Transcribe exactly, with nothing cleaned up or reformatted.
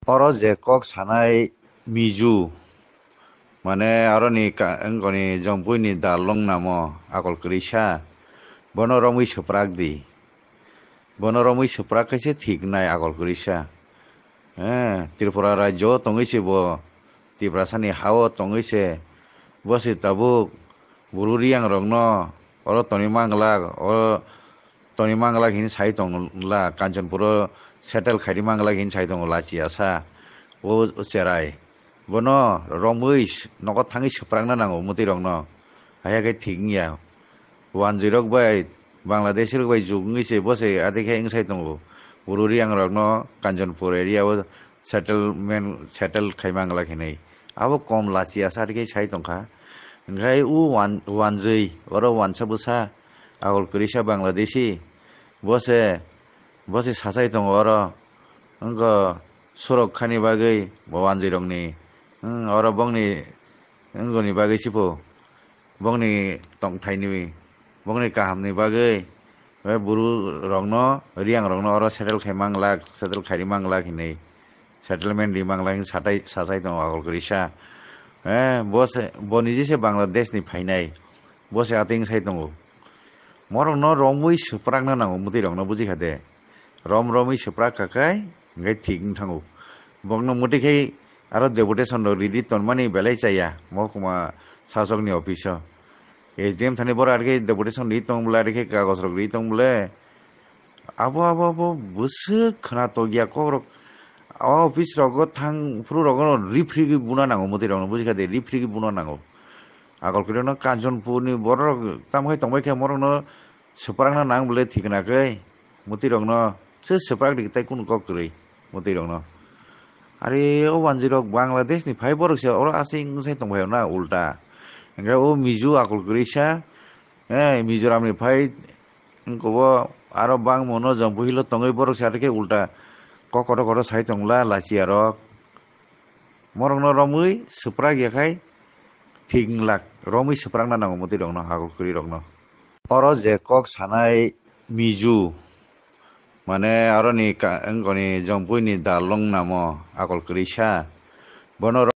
Oro je kok sanai Miju, mane aroni ka-, wngkoni Jompui ni dalong namo akol kwrwi sa, bono romwi swprak di. Bono romwi swprak khe se thik nai akol kwrwi sa. Eh, Tripura rajyo tongwi se bo, Tiprasa ni ha-o tongwi se, bo se tabuk buru riyang rokno oro toni manglak, oro toni manglak hini sai tong la, Kanchanpuro settle khaidi manglak hini sai tongo lachi asa. O cherai. Bono romwi s-, nogo thangwi swprakna nango mwtwi rokno. Haiya khe thik wngya. Wanjwi rok bai, Bangladeshi rok bai juk wngwi se bo se adi khe wngsai tongo. Buru riyang rokno Kanchanpur area o settlement, settle khai manglak hinwi. Abo kom lachi asa adi khe sai tongkha. Hwnkhe o wan-, wanjwi, oro wansa bwsa, akol kwrwisa Bangladeshi, bo se, bo se sachai tongo oro, wngkha surok khani bagwi bo wanjwi rokni, wng, oro bongni wngoni bagwi sipo, bongni tongthaini, bongni kahamni bagwi, eh, buru rokno, riyang rokno oro settle khai manglak, settle khairi manglak hinwi, settlement ri manglak hinwi satai, sachai tongo akol kwrwisa. Eh, bo se, bo niji se Bangladesh ni phainai, bo se ating sai tongo. Morokno romwi swprakna nango mwtwi rokno, buji kha de? Rom romwi swprak kha khai, hwnkhe thik wng thango. Bokno mwtwi khai aro deputation rok ridi tonmani belai chaya, mohkuma sasokni office o. S D M thani borok ari khe deputation ri tong bwle, ari khe kagoj rok ri tong bwle. Abo, abo, abo bwswk khwna tokya kok rok. O office rogo thang phuru rogo riphrigwi buna nango mwtwi rokno, buji kha de, riphrigwi buna nango. Akol kwrwino Kanchanpur ni borok rok tamo khai tongbai khe morokno swprakna nang bwle thikna khe mwtwi rokno se swprak di tai kunu kok kwrwi mwtwi rokno. Ari o wanjwi rok Bangladesh ni phai borok se oro aswk wng sai tong phai na ulta. Hwnkhe o Mizo akol kwrwi sa, eh, Mizoram ni phai wngkha bo aro bangma no Jampuhilo tongwi borok se atekhe ulta kok kotor kotor sai tong la lachiya rok. Morokno romwi swprak ya khai thik wng lak, romwi swprakna nango mwtwi rokno, akol kwrwi rokno. Oro je kok sanai Mizo, mane aroni ka-, wngkoni Jompui ni dalong namo akol kwrwi sa, bono